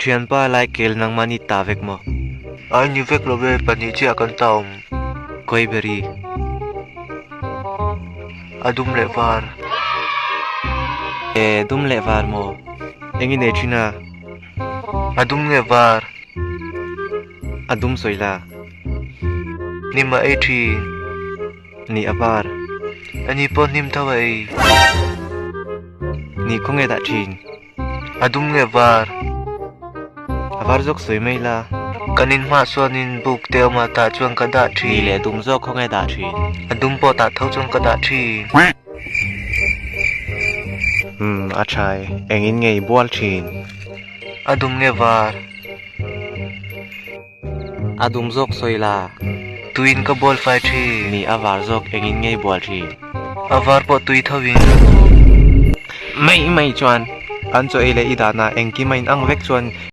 Thianpa lai kel nangmah ni ta vek maw? Ai ni vek lo ve, pahnih chiah kan ta awm. Kawi beri. A dum leh var. E dum leh var maw? Eng i nei thin a? A dum nge var? A dum sawi la. Hnim a ei thin. Ni a var. A ni pawh hnim tho a ei. Ni khaw nge dah thin? A dum nge var? A var zawk sawi mai la. Kan in hmah chuanin buk te awm a, tah chuan ka dah thin. Ni leh dum zawk khaw nge dah thin? A dum pawh tah tho chuan ka dah thin. Umm a tha e, engin nge i bual thin? A dum nge var? A dum zawk sawi la. Tuiin ka bual fai thin. Ni a var zawk engin ngei bual thin. A var pawh tui tho in. Mai mai chuan an chaw ei leh i dahna engkim a inang vek chuan.